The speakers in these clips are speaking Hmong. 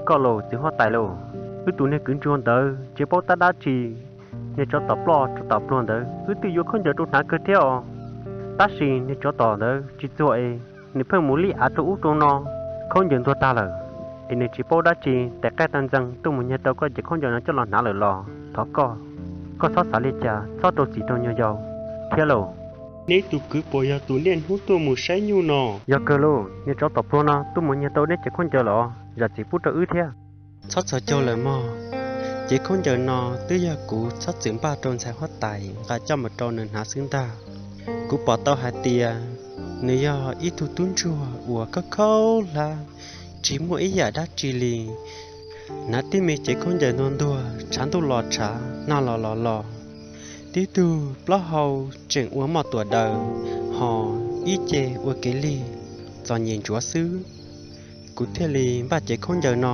Koj los txiv huab tais lauj, wb tus niag kwv ntsuag ntawd tsis paub tab dab tsi, niag tsov tom ploj rau tom pluag ntawd wb twb yuav khaub ncaws rau hnav kawg thiab os. Tab sis niag tsov tom ntawd tsis txuag es nws pheej mus lij av rau ub rau no, khaub ncaws ntuag tag lawm, es nws tsis paub dab tsi, tes qaij tag ntxees tuaj mus nyiag tau koj cev khaub ncaws no coj los hnav lawm los thov koj, koj txhob xav li cas, txhob rau txim rau nyuag yaus thiab lauj. Neb tus kwv puas yog tus niaj hnub tuaj mus saib nyuj no? Yog kawg lauj, niag tsov tom pluag no tuaj mus nyiag tau neb cev khaub ncaws los zam txim pub rau wb thiab. Txhob txhos caug lawm mog, cev khaub ncaws no twb yog kuv txhob txwm npaj rau ntxhais huab tais nqa coj mus rau nws hnav xwb ntag. Kuv pom tau hais tias nws yog ib tug tub ntsuag uas khaub khaub hlab, tsis muaj ib yam dab tsi li. Hnav tib me cev khaub ncaws ntuag ntuag, tshav ntuj los tshav, nag los los los, tib tug plaub hau tseem ua moj tuam daws, ho ib ce ua kev lig txom nyem ntsuav xwb. Kuv thiaj li npaj cev khaub ncaws no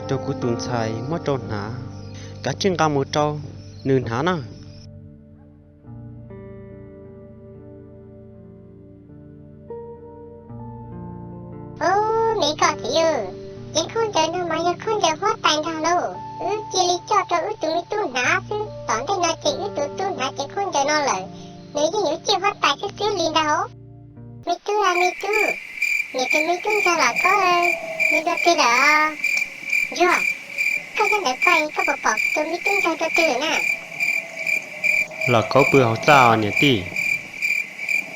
rau kuv tus ntxhais muab rau hnav, kav tsij nqa mus rau nws hnav na. Ub, me koj txiv, cev khaub ncaws no mas yog khaub ncaws huab tais ntag lauj, wb cia li coj rau wb tus me tub hnav xwb, tom ntej no ces wb tus tub hnav cev khaub ncaws no lawm, nws yeej yuav ciaj huab tais xwb xwb li ntag os. Me tub a me tub, niam tus me tub ntsuag Los Kaub, nws dua twg lawm? Ntsuag, koj nyob ntawd koj, koj puas pom kuv tus me tub ntsuag dua twg na? Los Kaub pw hauv txaj os niam tij.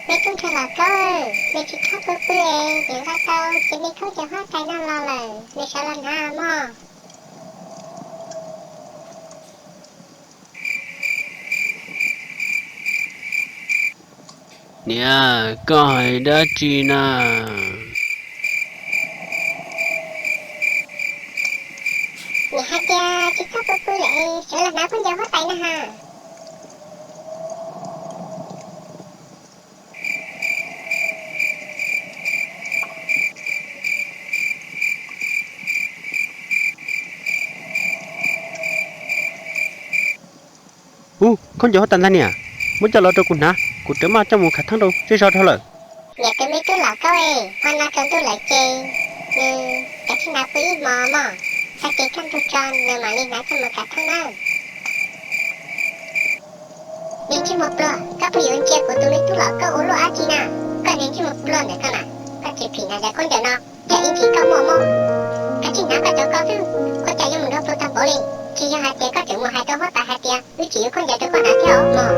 Me tub ntsuag Los Kaub, nws tsis txhob pw pw es, nws nqa tau ces me khaub ncaws huab tais no los lawm, nws sawv los hnav mog. Niam, koj hais dab tsi na? Niam hais tias tsis txhob pw pw lawm, sawv los hnav khaub ncaws huab tais na ha. Ub, khaub ncaws huab tais ntag niam, muab coj los rau kuv hnav, kuv rawm maj coj mus khav theeb rau zej zog dhau lawm. Niam tus me tub Los Kaub, hmo no tsaus ntuj lawm ces nws kav tsij hnav pw ib hmos mog, tag kis kaj ntug tso nws mam li hnav coj mus khav theeb nawb. Me ntsej muag pluag, koj puas yuav ntsia kuv tus me tub Los Kaub ua luaj dab tsi na? Koj niag ntsej muag pluag ntawm koj na, koj tsis phim hnav cov khaub ncaws no, yog ib ntsis koj muaj mob, kav tsij hnav koj cov ko xwb, ua cas yuav mus nrov plua tag npaum li? Tsis yog hais tias koj tseem mus hais rau huab tais hais tias wb tsis yuav khaub ncaws rau koj hnav thiab os mog.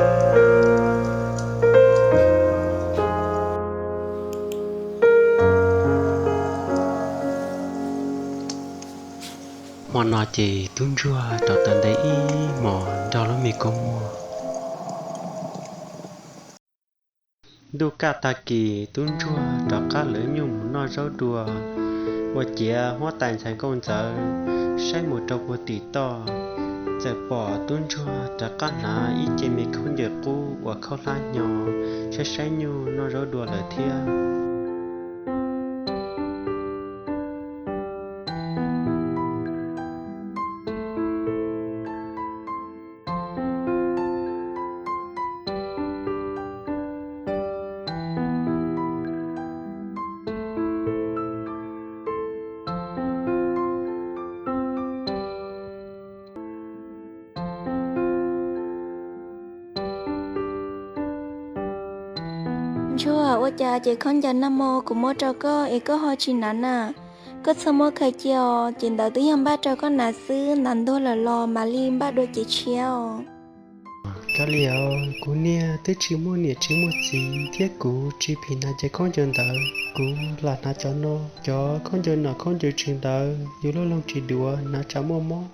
Hmo no ces tub ntsuag rov tawm ntev ib hmos nrog lub me kua muag. Ntuj kaj tag kis tub ntsuag rov qab lawv nyuj mus noj zaub dua, ua ciav huab tais ntxhais nkauj ntxawm saib mus rau puag tim toj, txawm pom tub ntsuag rov qab hnav ib ce me khaub ncaws qub uas khaub hlab hnyo, saib saib nyuj noj zaub dua lawm thiab. Ntsuag, ua cas ces khaub ncaws nag hmo kuv muab rau koj es koj ho tsis hnav na? Koj txhob muab khaws cia os, ces ntawd twb yog npaj rau koj hnav xwb, hnav ntuag lawm los mam li npaj dua cev tshiab os. Kav liam, kuv niag twb tsis muaj niam tsis muaj txiv thiab kuv tsis phim hnav ces khaub ncaws ntawd, kuv lam hnav cov no. Cov khaub ncaws nom khaub ncaws tswv ntawd yus lub loog tsis duav, hnav tsam muaj mob.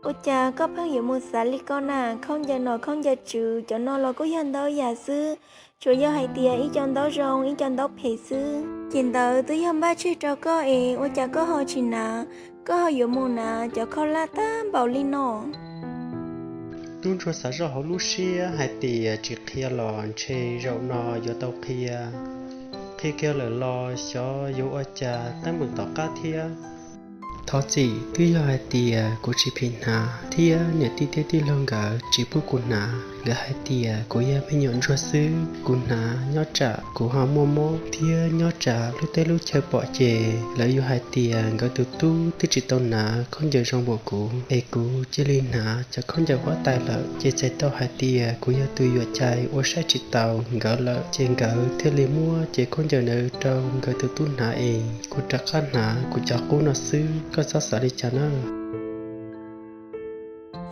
Ua cas koj pheej yuav mus xav li ko na? Khaub ncaws nom khaub ncaws tswv cov no los kuj yog ntaub yam xwb, tsuas yog hais tias ib co ntaub zoo ib co ntaub phem xwb. Ces ntawd twb yog npaj tseg rau koj es ua cas koj ho tsis hnav, koj ho yuav mus hnav cov khaub hlab tag npaum li no? Tub ntsuag xav zoj hauv lub siab hais tias tsis qhia los ntshe zaum no yuav tau qhia. Qhia kiag lawm los xyov yuav ua cas teeb meem tom qab thiab. Thov txim, twb yog hais tias kuv tsis phim hnav thiab niam tij thiab tij laug nkawd tsis pub kuv hnav, Lawv hais tias kuv yog me nyuam ntsuag xwb, kuv hnav nyob tsam kuv ho muaj mob thiab nyob tsam lub teb lub chaw pom ces lawv yuav hais tias nkawd tus tub twb tsis tau hnav khaub ncaws zoo npaum kuv, es kuv cia li hnav cov khaub ncaws huab tais lawm, ces txhais tau hais tias kuv yog tus yuam cai ua saib tsis taus nkawd lawm, ces nkawd thiaj li muab cev khaub ncaws ntawd rau nkawd tus tub hnav es kuv rov qab hnav kuv cov qub no xwb, koj txhob xav li cas na.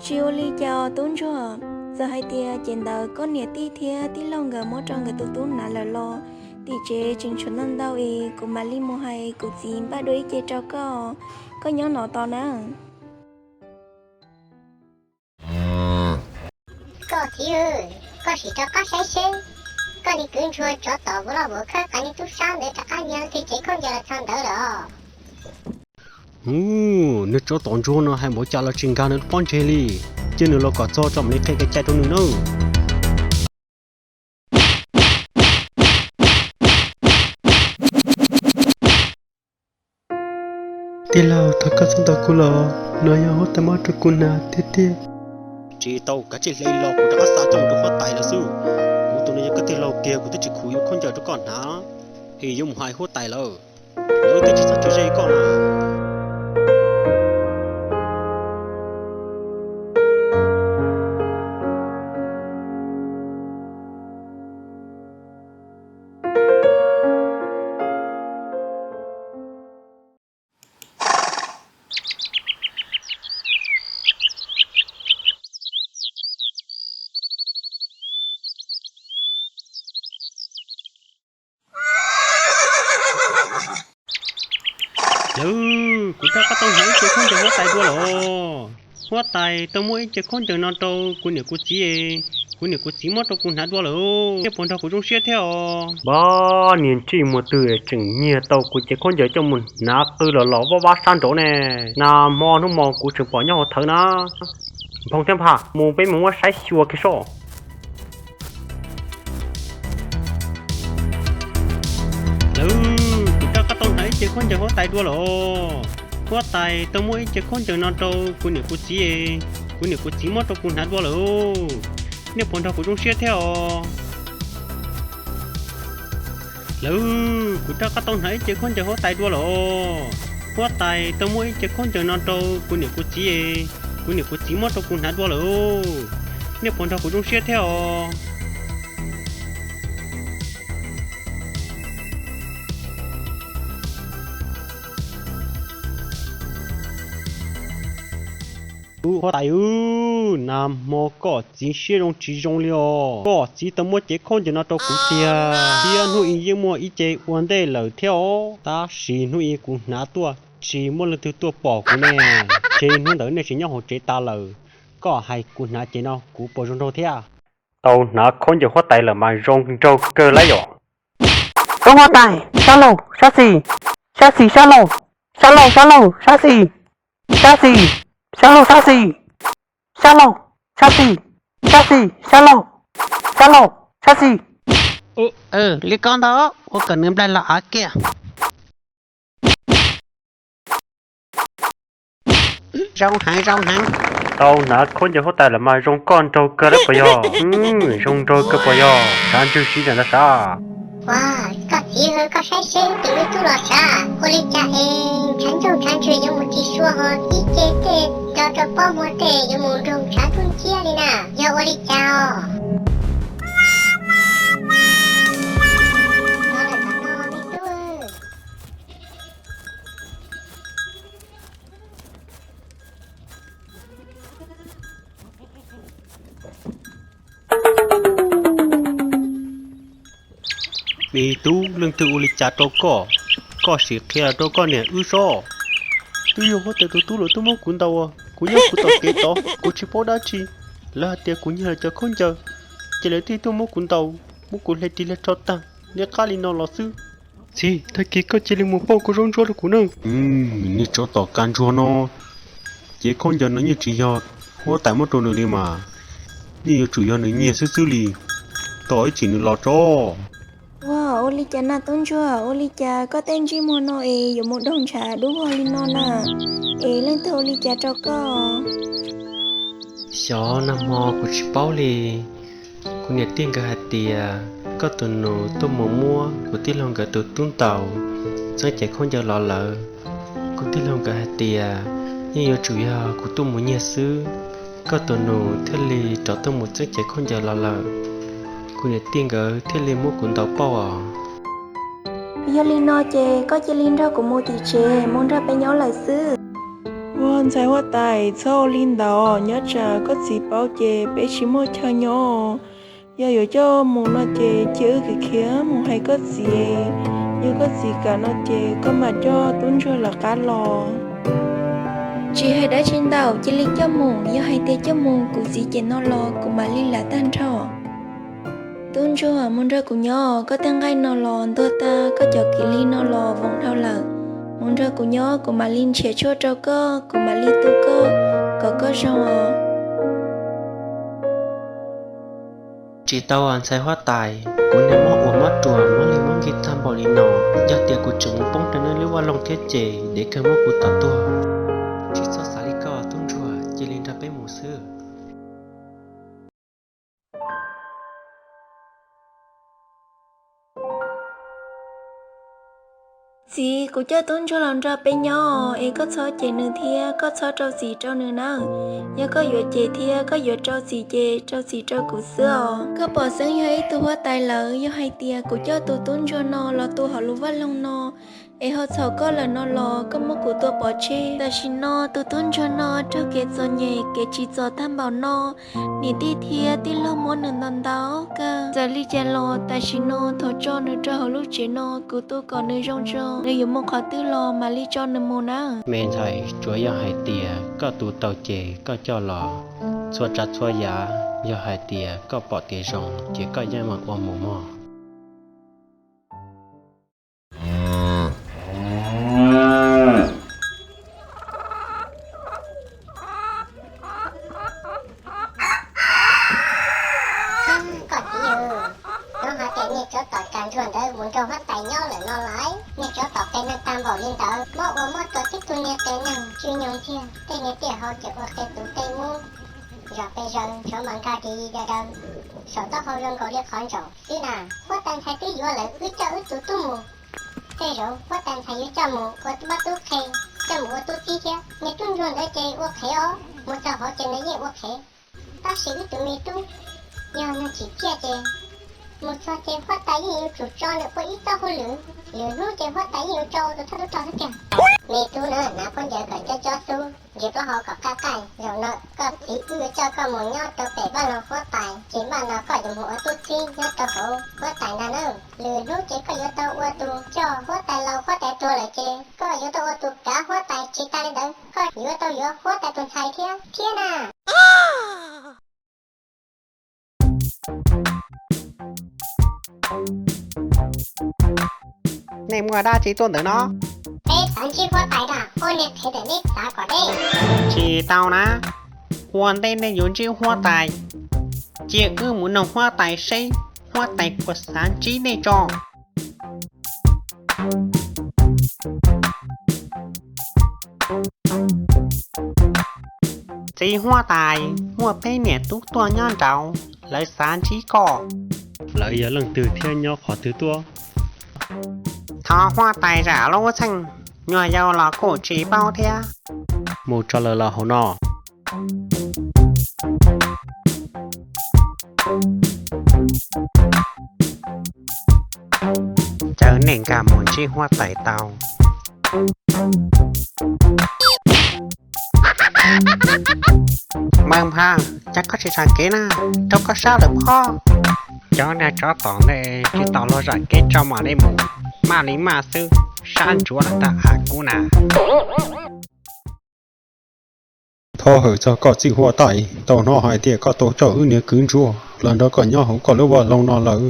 Tsis ua li cas os tub ntsuag, txawm hais tias cev ntawd koj niam tij thiab tij laug nkawd muab rau nkawd tus tub hnav lawm los tim tsev tseem tshuav ntau ntau es kuv mam li mus hais kuv txiv npaj dua ib ce rau koj, koj nyob no tos na. Koj txiv, koj sim rov qab saib seb, koj niag kwv ntsuag tsov tom vuv loj vuv khawb qas niag tub sab ntawd rov qab nyiag leej twg cev khaub ncaws los txog ntawd lawm os. Ub, niag tsov tom ntsuag no hais npaum cas los tsis nkag nws lub pob ntseg li. Cia nws los kom txog tso mam li qhia kev cai rau nws nawb. Tij laug, thov koj txhob ntaus kuv los, no yog huab tais muab rau kuv hnav tiag tiag. Tsis tau, kav tsij hle los, kuv rov qab xa coj mus rau huab tais lawm xwb. Kuv tus no yog koj tij laug kiag, kuv twb tsis khuv yuav khaub ncaws rau koj hnav, es yuav mus hais huab tais lawm. Lawv twb tsis txhob tsis ze koj na. Lawv, kuv rov qab tau hnav ib ce khaub ncaws huab tais dua lawm. Huab tais tau muab ib ce khaub ncaws no rau kuv niam kuv txiv, kuv niam kuv txiv muab rau kuv hnav dua lawm. Nej puas nrog kuv zoo siab thiab os? Npab, niag ntsij muag twg tseem nyiag tau kuv cev khaub ncaws coj mus hnav qw los los vaj vab sab nraud ne. Nag hmo hnub hmo kuv tseem pom nyob hauv thawv na. Nphoo thiab Nphaj, mus peb mus muab saib xyuas kiag soj. Lawv, kuv rov qab tau hnav ib ce khaub ncaws huab tais dua lawm. Huab tais tau muab ib ce khaub ncaws no rau kuv niam kuv txiv, kuv niam kuv txiv muab rau kuv hnav dua lawm. Nej puas nrog kuv zoo siab thiab os? Lawv, kuv rov qab tau hnav ib ce khaub ncaws huab tais dua lawm. Huab tais tau muab ib ce khaub ncaws no rau kuv niam kuv txiv, kuv niam kuv txiv muab rau kuv hnav dua lawm. Nej puas nrog kuv zoo siab thiab os? Huab tais, nag hmo koj txiv siab zoo tsis zoo li os. Koj txiv tau muab cev khaub ncaws no rau kuv tiag, thiab hnub i yeej muaj ib ce ua ntej lawm thiab os. Tab sis hnub i kuv hnav tuaj tsis muaj leej twg tuaj pom kuv ne. Ces hnub ntawd nej tsis nyob hauv tsev tas lawm. Koj hais kuv hnav cev no kuv puas zoo nraug thiab? Tau hnav khaub ncaws huab tais lawm mas zoo nraug kawg lauj yom. Koj huab tais, sab laug sab xis, sab xis sab laug, sab laug sab laug sab xis, sab xis sab laug sab xis, sab laug sab xis, sab xis sab laug, sab laug sab xis. Li ko ntag, ua kom nws nplaig los av kiag. Zoo heev zoo heev. Tau hnav khaub ncaws huab tais lawm mas zoo koj nraug kawg lawm puas yog? Zoo nraug kawg puas yog? Tshav ntswg siv ntawm ntag sav. Ua, koj txiv, koj saib seb tus me tub los sav, ua li cas es tshav ntswg tshav ntswg yuav mus tsis sua ho ib ce tej nrog rau pob muag tej yuav mus nrug tshav ntuj nciab li na, yog ua li cas os? Me tub, leej twg ua li cas rau koj? Koj sim qhia los rau koj niam wb sob. Twb yog huab tais tus tub lawv tuaj muab kuv ntaus, kuv nyob kuv tom kev tod kuv tsis paub dab tsi. Lawv hais tias kuv nyiag lawv cov khaub ncaws, ces lawv thiaj tuaj muab kuv ntaus, muab kuv hle ris hle tsho tag, liab qab li no los xwb. Txiv, tag kis koj cia li mus pauj kua zaub ntsuab rau kuv nawb. Niag tsov tom kab ntsuag no, cev khaub ncaws no yeej tsis yog huab tais muab rau nws li mas, yeej yuav tsum yog nws nyiag xwb xwb li. Tos ib chim nws los tso. Ua, ua li cas na tub ntsuag, ua li cas koj tej ntsej muag no es yuav mus doog ntshav dub vog li no na? Es leej twg ua li cas rau koj? Xyov, nag hmo kuv tsis paub li. Kuv niam tij nkawd hais tias koj tus nus tuaj mus muab kuv tij laug nkawd tus tub ntaus txeeb cev khaub ncaws los lawm. Kuv tij laug nkawd hais tias yeej yuav tsum yog kuv tuaj mus nyiag xwb, koj tus nus thiaj li rov tuaj mus txeeb cev khaub ncaws los lawm. Kuv niam tij nkawd thiaj li muab kuv ntaus pauj os. Yog li no ces koj cia li nrog kuv mus tim tsev mus nrog peb nyob lawm xwb. Ua ntxhais huab tais, txhob ua li ntawd, nyob tsam koj txiv paub ces peb tsis muaj chaw nyob. Yog yuav coj mus no ces cia wb khiav khiav mus hais koj txiv. Yog koj txiv kam no ces koj mam coj tub ntsuag lawv qab los. Tsis hais dab tsi ntau, cia li coj mus. Yog hais tias coj mus kuv txiv cem no los kuv mam li lam tag nrho. Tub ntsuag, mus nrog kuv nyob, koj tej nqaij no los ntuag tag, koj cov kiav lig no los voos dhau lawm. Mus nrog kuv nyob, kuv mam li nrhiav tshuaj rau koj, kuv mam li tu koj kom koj zoo os. Tsis tau, ntxhais huab tais, kuv niag mob ua mob ruas mob li mob nkig tag npaum li no, yog tias kuv tseem mus poob rau nej lub vaj loog thiab ces dev kawg muab kuv tom tuag. Tsis txhob xav li koj tub ntsuag, cia li nrog peb mus xwb. Txiv, kuv coj tub ntsuag los nrog peb nyob es koj txhob cem nws thiab koj txhob rau txim rau nws nawb. Yog koj yuav cem thiab koj yuav rau txim ces rau txim rau kuv xwb os. Koj pom xeeb yog ib tug huab tais lawm, yog hais tias kuv coj tus tub ntsuag no los tu hauv lub vaj loog no es ho txhaum koj lawm no los koj muab kuv tua pov tseg. Tam sim no tus tub ntsuag no raug kev txom nyem kev tsim txom tag npaum no, niam tij thiab tij laug muab nws ntaus ntau kawg. Txawm li cas los tam sim no thov tso nws rau hauv lub tsev no, kuv tu kom nws zoo tso, nws yuav mus qhov twg los mam li tso nws mus nawb. Me ntxhais, tsuav yog hais tias koj tu tau ces koj coj los, txhua tsav txhua yam yog hais tias koj pom tias zoo ces koj yeej meem ua mus mog. Koj txiv, hnov hais tias niag tsov tom tag ntsuag ntawd mus nrog huab tais nyob lawm no lawm. Niag tsov tom qe neeg tag npaum li ntawd, mob ua mob tuag tib tug niag qe neeg, tsis nyuag ntxiag tej niag tiaj hau ces ua qe tus tej mub, zom pes zaws tsov mas nkag ris daws daws saum taub hau zoo nkaus li qhov ntsaum xwb na. Huab tais ntxhais twb yuav lawm, wb coj wb tus tub mus. Tej zaum huab tais ntxhais yuav coj mus ua mob tub qhe, coj mus ua tub txib thiab. Niag tub ntsuag ntawd ces ua qhev os, mus txog hauv ces nws yeej ua qhev. Tab sis wb tus me tub, yog nws tsim txiaj ces mus txog ces huab tais yeej yuav tsum tso nws ua ib txoj hauj lwm. Lwm hnub ces huab tais yeej yuav tso ua tus thawj tub rog xwb tiag. Me tub na, hnav khaub ncaws kom cob cob xub, ntsis plaub hau kom qab qaij. Zaum no koj txiv wb yuav coj koj mus nyob rau pem vaj loog huab tais, ces npaj no koj yuav mus ua tub txib nyob rau hauv huab tais ntag na. Lwm hnub ces koj yuav tau ua tus coj huab tais laus huab tais tuag lawm ces koj yuav tau ua tus kav huab tais, tsis tas li ntawd koj yuav tau yuav huab tais tus ntxhais thiab thiab na. Nej muaj dab tsi tuaj ntawm no? Peb xav ntsib huab tais na, ua niag qhev ntawm nej xav kom deb. Tsis tau na, ua ntej nej yuav ntsib huab tais, cia wb mus noog huab tais seb huab tais puas xav ntsib nej tso. Txiv huab tais, muaj peb niam tub tuaj nyob nraud, lawv xav ntsib koj. Lawv yog leej twg thiab nyob qhov twg tuaj? Thov huab tais zam lub txheej, nyuag yaus los kuj tsis paub thiab. Mus tso lawv los hauv no. Caw nej nkag mus ntsib huab tais tau. Maj Nphaj, cas koj tsis zam kev na, rau koj sab lawm pob. Cov niag tsov tom ntej tsis tau los zam kev tso mam li mus, maj li maj xwb, sab ntsuav lawm ntag a kub na. Thov hawm txog koj txiv huab tais, tau hnov hais tias koj tau coj wb niag kwv ntsuag los nrog koj nyob hauv koj lub vaj loog no lawm.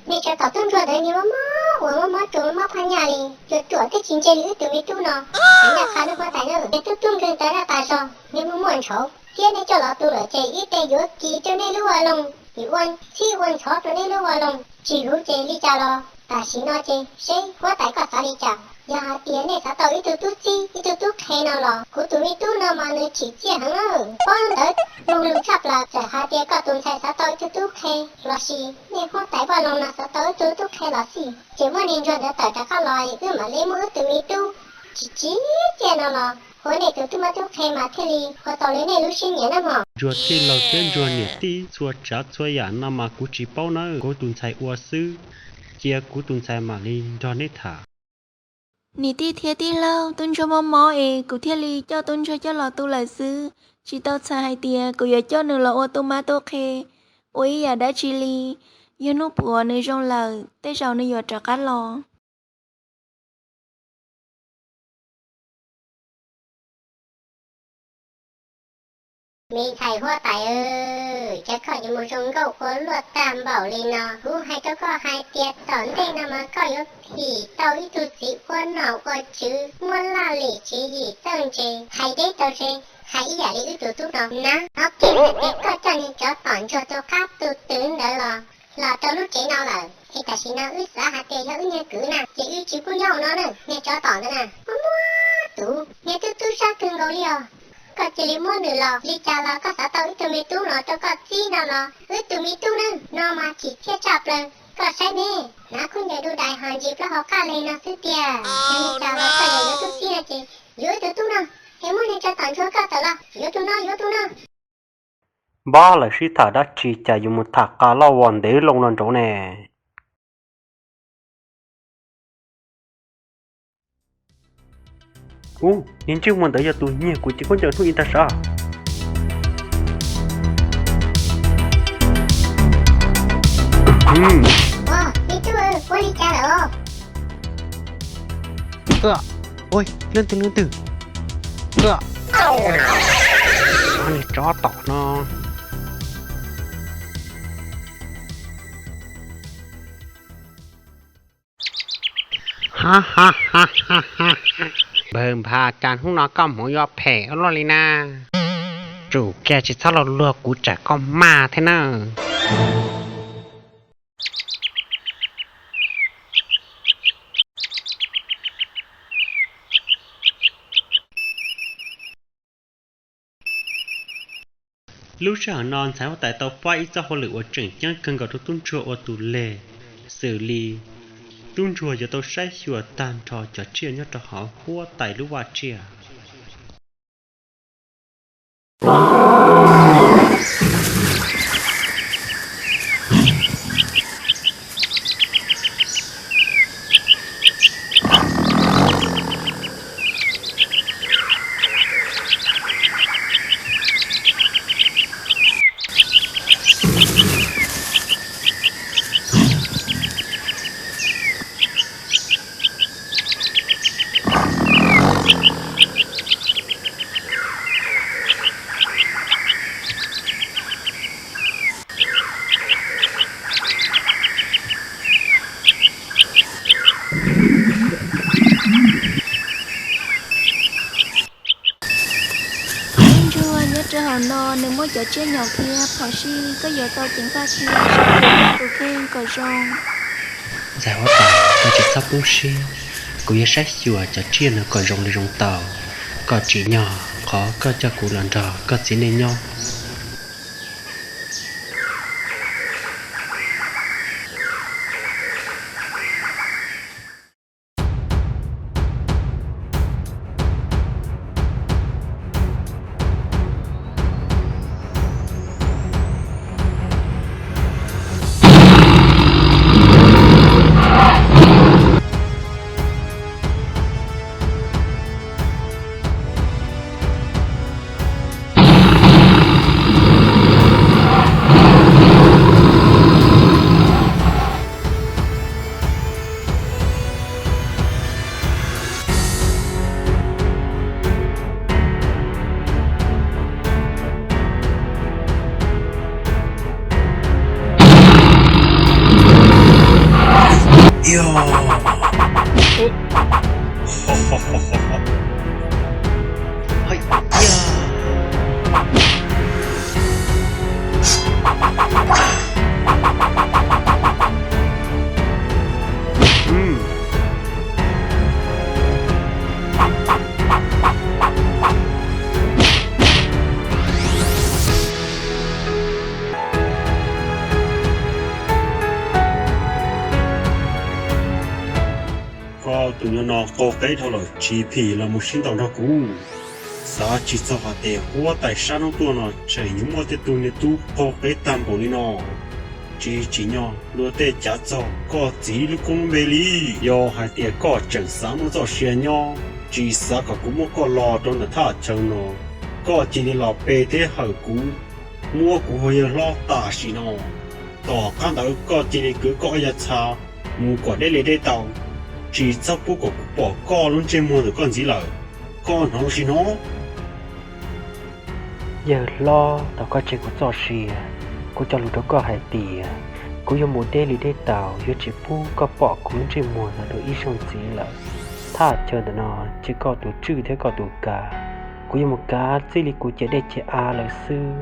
Niag tsov tom tub ntsuag ntawd niag mob mob ua mob mob ruas mob phaj nyaj li, ruam ruam twb tsis ntse li wb tus me tub no. Hais ncaj qha nawb huab tais na, niag tub tub nkeeg tag zaj tag zog, niag muaj muaj ntshauv, thiab nej coj los tu lawm ces ib teg yuav kis rau nej lub vaj loog, yuav ua txhib ua ntxhov rau nej lub vaj loog. Tsis huv ces li cas los tam sim no ces seb huab tais koj xav li cas. Yog hais tias nej xav tau ib tug tub txib ib tug tub qhe no los kuv tus me tub no mas nws tsim txiaj heev na. Pob ntawd zoo lug tshaj plaws, txawm hais tias koj tus ntxhais xav tau ib tug tub qhe los sis nej huab tais Vaj Loog no xav tau ib tug tub qhe los xij, ces muab niag ntsuag ntawd tawm rov qab los wb mam li muab wb tus me tub tsim tsim txiaj no los ua nej tus tub mab tub qhe mas thiaj li ua tau li nej lub siab nyiam na mog. Ntsuag tij laug thiab ntsuag niam tij, txhua tsav txhua yam no mas kuv tsis paub nawb, kuv tus ntxhais ua xwb. Cia kuv tus ntxhais mam li nrog neb tham. Niam tij thiab tij laug, tub ntsuag mob mob es kuv thiaj li coj tub ntsuag coj los tu lawm xwb, tsis tau txhais hais tias kuv yuav coj nws los ua tub mab tub qhe, ua ib yam dab tsi li. Yog hnub puav nws zoo lawm, tej zaum nws yuav rov qab los. Me ntxhais huab tais, cas koj yuav mus zoo nkauj ua luaj tag npaum li no? Kuv hais rau koj hais tias tom ntej no mas koj yuav thim tau ib tug txiv ua nom ua tswv muaj laj lim tswv yim txawj ntse, hais deb rau ze, hais ib yam li wb tus tub no na. Ob kev hais tias koj coj niag tsov tom ntsuag tus qab tus twv ntawd los los rau lub tsev no lawm, es tam sim no wb xav hais tias yog wb niag kwv na, ces wb tsis pub nyob hauv no na, niag tsov tom ntawd na. Muaj muab tus niag tub tub sab kawg nkaus li os. Koj cia li muab nws los, li cas los koj xav tau ib tug me tub los rau koj txib no los wb tus me tub na, no mas tsim txiaj tshaj plaws. Koj saib ne, hnav khaub ncaws du dais ho ntsis plaub hau qaj li no xwb tiag, yog li cas los koj yuav yuav tub txib no ces yuav wb tus tub no, es muab niag tsov tom ntsuag koj tawm los yuav tus no yuav tus no. Npab lawv sib tham dab tsi cas yuav mus tham qas loj vos ntev loo no nraud ne? Ub, niag ntsej muag ntawd yog tus nyiag kuv cev khaub ncaws hnub ib tag sav. Ua, leej twg leej twg? Ua, niag tsov tom no. Npawg Nphas, cas hnub no koj hmoov yuav phem ua luaj li na? Tsum kiag tsis txhob los luag kuv tsam koj maj thiab na. Lub sij hawm no ntxhais huab tais tau pab ib txoj hauj lwm uas tseem ceeb kawg nkaus rau tub ntsuag ua tus leg, xws li tub ntsuag yuav tau saib xyuas tag nrho cov tsiaj nyob rau hauv huab tais lub vaj tsiaj. Tub ntsuag nyob rau hauv no nws muab cov tsiaj nyaum thiab phom sij, koj yuav tau ceev faj kiag saib xyuas koj tus kheej kom zoo. Ntxhais huab tais, koj tsis txhob poob siab, kuv yuav saib xyuas cov tsiaj no kom zoo li zoo tau, kom tsim nyog qhov koj coj kuv los nrog koj txiv neej nyob. Nim no qaug qeb dhau lawm, tsis phim los mus sib ntaus nrog kuv. Xav tsis txog hais tias huab tais sab hnub tuaj no tseem yuav muaj tej tug niag tub qaug qeb tag npaum li no. Tsis tsim nyog luag tej cav txog koj txiv lub koob lub npe li. Yog hais tias koj tseem xav muaj txoj sia nyob, tsis xav kom kuv muab koj los rau ntawm thaj chaw no, koj cia li los pe thiab hawm kuv, muab kuv hu yawg hlob tam sim no. Tom qab ntawd koj cia li kwv koj ob yav txha mus kom deb li deb tau, tsis txhob pub kom kuv pom koj lub ntsej muag ntawm koj ntxiv lawm. Koj hnov los sis hnov? Yawg hlob, thov koj tseg kuv txoj sia. Kuv cog lus rau koj hais tias kuv yuav mus deb li deb tau, yuav tsis pub koj pom kuv lub ntsej muag no dua ib zaug ntxiv lawm. Thaj chaw ntawm no ces koj tus tswj thiab koj tus kav, kuv yuav mus kav txij li kuv ciav dej ciav av lawm xwb.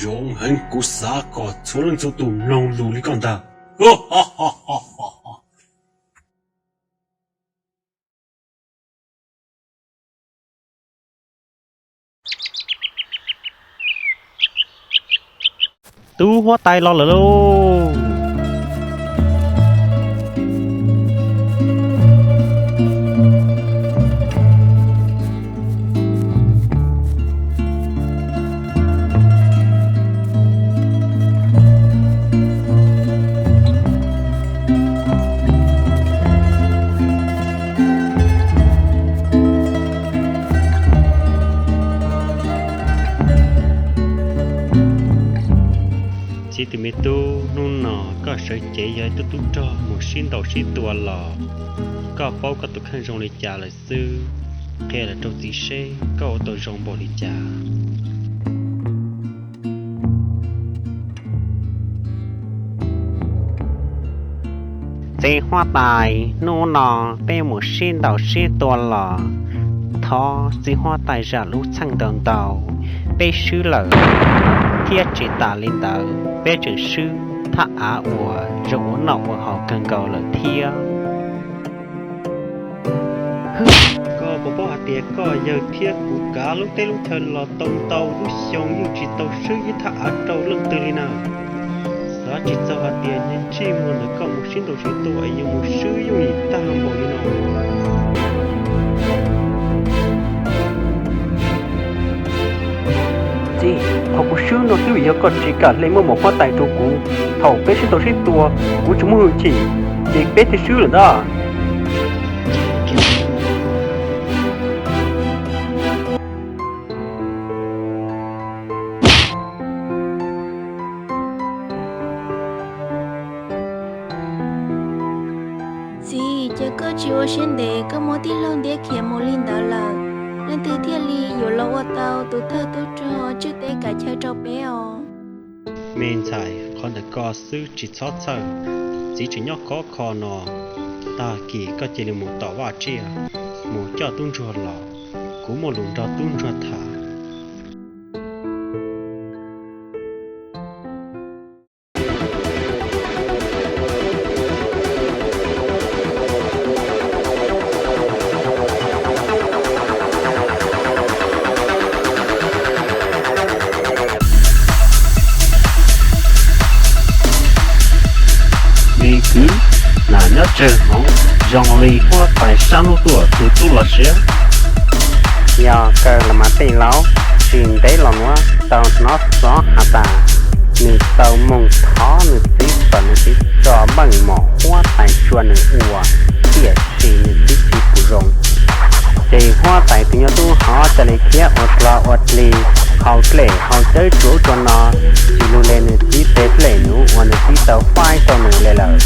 Zoo heev, kuv xav kom txhua leej txhua tus mloog lus li koj ntag. Tub huab tais los lawm lauj. Txiv tus me tub, hnub no koj sawv cev yog ib tug tub rog mus sib ntaus sib tua los, koj paub koj tus kheej zoo li cas lawm xwb. Qhia lawm rau txiv seb koj ua tau zoo npaum li cas. Txiv huab tais, hnub no peb mus sib ntaus sib tua los, thov txiv huab tais zam lub txim ntau ntau, peb swb lawm. Thiab tsis tas li ntawd, peb tseem swb thaj av uas zoo ua noj ua haus kawg nkaus lawm thiab. Koj puas paub hais tias koj yawg thiab kuv kav lub teb lub chaw los tau ntau lub xyoo yeej tsis tau swb ib thaj av rau leej twg li na? Xav tsis txog hais tias niag ntsej muag ntawm koj mus sib ntaus sib tua es yuav mus swb yooj yim tag npaum li no. Txiv, qhov kuv swb no twb vim yog koj tsis kam hle muaj maum huab tais rau kuv. Thaum peb sib ntaus sib tua, kuv tsis muaj hwj chim, ces peb thiaj swb lawm ntag. Txiv, ces koj tsis ua siab ntev, koj muab tij laug ntiab khiav mus li ntawd lawm, leej twg thiaj li yuav los ua tau tus thawj tub rog tswj teb kav chaw rau peb os? Me ntxhais, qhov ntawm koj xwb tsis txhob txhawj. Txiv tseem nyob khov kho no, tag kis koj cia li mus tom vaj tsiaj, mus coj tub ntsuag los, kuv muaj lus nrog tub ntsuag tham. Me kwv, lam nyob tsawg hmoov zoo li huab tais sab hnub tuaj tus tub los siab. Yog kawg los mas tej laus, tsis ntev los nuav tau hnov xov has tas nws tau moog thov nws txiv kom nws txiv tso npaj mom huab tais tsua nws ua, tiam sis nws txiv tsis pum zoo. Ces huab tais tus nyuag tub hov ca le khiav ua dlog ua dlig, haus dlej haus cawv tsuav ub tsuav no, tsis lug le nws txiv tes dlej nuv uas nws txiv tau faib rau nws le lawm.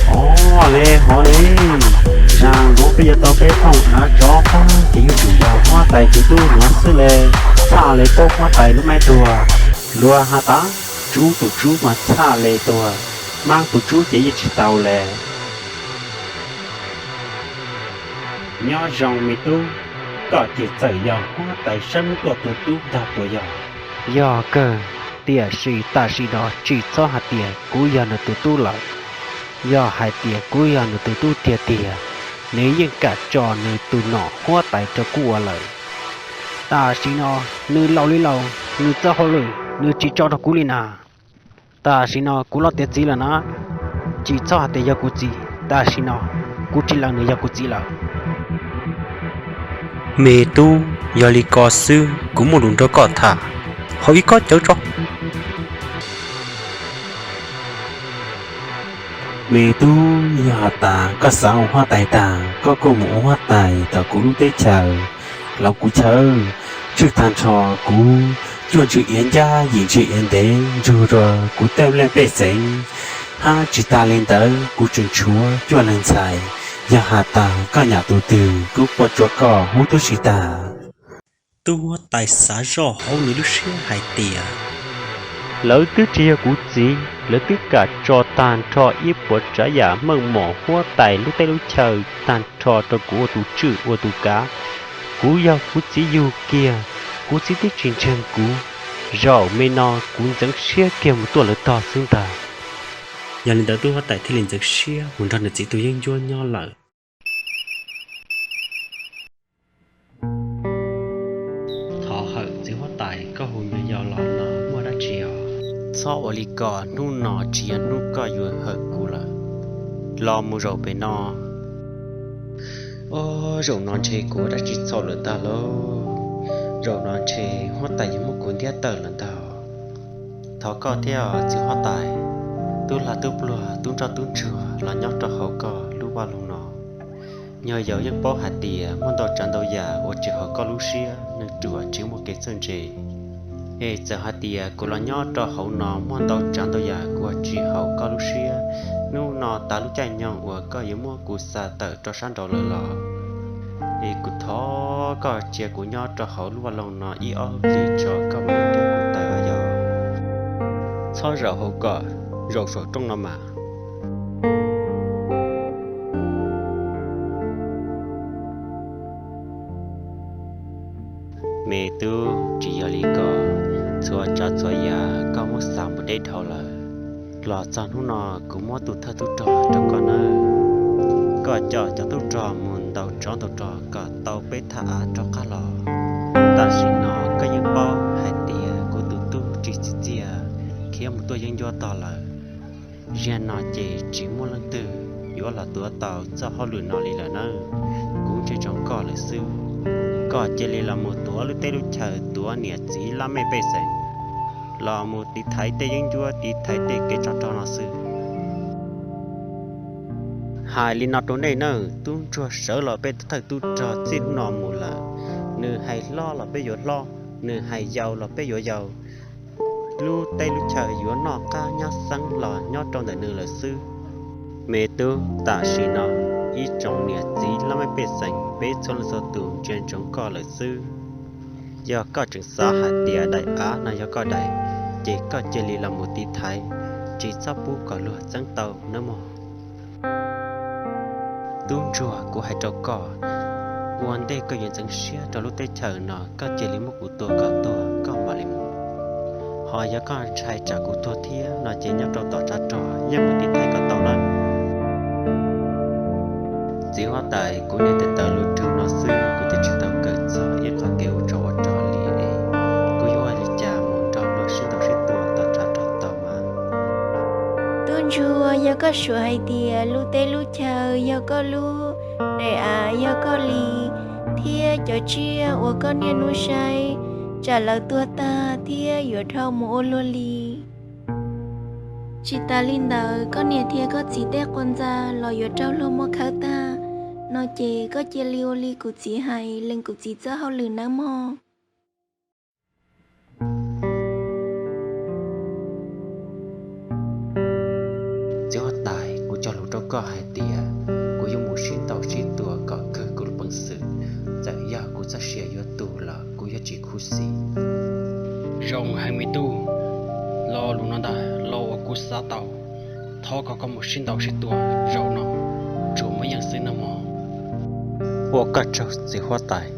Ov, le hov le, zaaj nuav peb yuav tau peb thooj av tsov fab ces yuav tsum yog huab tais tus tub nuav xwb le. Txhaj le paub huab tais lub maib tuag, luag has tas tsub tus tsub mas txhaj le tuag, maab tus tsub ces yeej tsis tau le. Nyob zoo me tub, koj ces txawm yog huab tais sab hnub tuaj tus tub ntag puas yog? Yog kawg, tiam sis tam sim no tsis txhob hais tias kuv yog nws tus tub lawm. Yog hais tias kuv yog nws tus tub tiag tiag, nws yeej kam tso nws tus nom huab tais rau kuv ua lawm. Tam sim no nws laus li laus, nws txawj hauj lwm nws tsis tso rau kuv li na. Tam sim no kuv loj tiav txiv lawm na, tsis txhob hais tias yog kuv txiv. Tam sim no kuv tsis lees nws yog kuv txiv lawm. Me tub, yog li ko xwb kuv muaj lus nrog koj tham, ho ib kob cawv tso. Me tub, yog has tas koj xav ua huab tais tag, koj kuj mus ua huab tais tom kuv lub teb chaws los kuv chaw, tswj tag nrho kuv cuaj ntsws iav ncaj yim ntsws iav ntev ntsug rau kuv tej leej pej xeem. Hab tsis tas li ntawd kuv tseem tshuav cuaj leeg ntxhais, yog has tas koj nyam tus twg kuj puab tsuav koj hub tub si tag. Tub huab tais xav zoj hauv nws lub siab hais tias, lawv twb tsis yog kuv txiv, lawv twb kam tso tag nrho ib puas tsav yam meej mom huab tais lub teb lub chaw tag nrho rau kuv ua tus tswj ua tus kav. Kuv yog kuv txiv yug kiag, kuv txiv twb tsis ntseeg kuv, zaum me no kuv ntxeev siab kiag mus tuaj lawv tog xwb ntag. Yog li ntawd tub huab tais thiaj li ntxeev siab mus nrog nws txiv tus yeeb ncuab nyob lawm. Thov hawm txiv huab tais, koj hu nyuam yaus los no muaj dab tsi os? Txhob ua li ko, hnub no tsis yog hnub koj yuav hawm kuv lawm. Los mus zaum pem no. Ob, zaum no ntshe kuv ua dab tsi txhaum lawm ntag lauj. Zaum no ntshe huab tais yuav muab kuv ntiab tawm lawm ntag. Thov koj thiab txiv huab tais, tub hla tub pluag tub nroj tub ntsuag los nyob rau hauv koj lub vaj loog no. Nyuag yaus yeej paub hais tias muaj ntau tsav ntau yam uas tsis haum koj lub siab, neeg ruam tsis muaj kev txawj ntse. Es txawm hais tias kuv los nyob rau hauv no muaj ntau tsav ntau yam uas tsis haum koj lub siab, hnub no tav lub caij nyoog uas koj yuav muab kuv xa tawm rau sab nraud lawm los, es kuv thov koj cia kuv nyob rau hauv lub vaj loog no ib ob hlis tso koj mam li ntiab kuv tawm yog. Txhob zaum hauv ko, zaum saum rooj no mas. Me tub, tsis yog li ko, txhua tsav txhua yam koj muab xa mus deb dhau lawm. Los txog hnub no kuv muab tus thawj tub rog rau koj nawb. Koj coj cov tub rog mus ntaus tsov ntaus rog kom tau peb thaj av rov qab los. Tam sim no koj yeej paub hais tias kuv tus tub tsis txim txiaj khiav mus tuaj yeeb ncuab tog lawm. Zaum no ces tsis muaj leej twg yuav los tuav tau txoj hauj lwm no li lawm nawb. Kuv ntseeg ntsoov koj lawm xwb. Koj cia li los mus tuav lub teb lub chaw, tuav niam txiv laj mej pej xeem, los mus tiv thaiv tej yeeb ncuab, tiv thaiv tej kev tsov rog no xwb. Hais li no rau nej nawb, tub ntsuag sawv los peb thawj tub rog txij hnub no mus lawm, nws hais hlob los peb yuav hlob, nws hais yau los peb yuav yau. Lub teb lub chaw yuav noj qab nyab xeeb los nyob rau ntawm nws lawm xwb. Me tub, tam sim no ib tsoom niam txiv laj mej pej xeem peb txhua leej txhua tus ntsia ntsoov koj lawm xwb. Yog koj tseem xav hais tias daim av no yog koj daim, ces koj cia li los mus tiv thaiv, tsis txhob pub kom luag txeeb tau nawb mog. Tub ntsuag, kuv hais rau koj, ua ntej koj yuav ntxeev siab rau lub teb chaws no, koj cia li muab kuv tua kom tuag koj mam li mus. Ho yog koj ntshai tsam kuv tuag thiab no ces nyob rau tom tshav rog yeej mus tiv thaiv kom tau nawb. Txiv huab tais, kuv niaj tais tawm lub rug no xwb, kuv twb tsis tau kawm txog ib qhov kev ua tsov ua rog li es kuv yuav ua li cas mus nrog luag sib ntaus sib tua tom tshav rog tau mas? Tub ntsuag, yog koj suav hais tias lub teb lub chaw yog koj lub, daim av yog koj li, thiab cov tsiaj uas koj niaj hnub saib, tsam lawv tuag tag thiab yuav dhau mus ua luag li. Tsis tas li ntawd, koj niam thiab koj txiv tej qhov ntxa los yuav raug luag muab khawb tag no ces koj cia li ua li kuv txiv hais, lees kuv txiv txoj hauj lwm nawb mog. Txiv huab tais, kuv cog lus rau koj hais tias kuv yuav mus sib ntaus sib tua kom kawg kuv lub peev xwm. Txawm yog kuv txoj sia yuav tu los kuv yuav tsis khuv xim. Zoo heev me tub, lo lus no ntag lo uas kuv xav tau. Thov kom koj mus sib ntaus sib tua, zaum no tsuas muaj yeej xwb nawb mog. Ua koj tsaug txiv huab tais.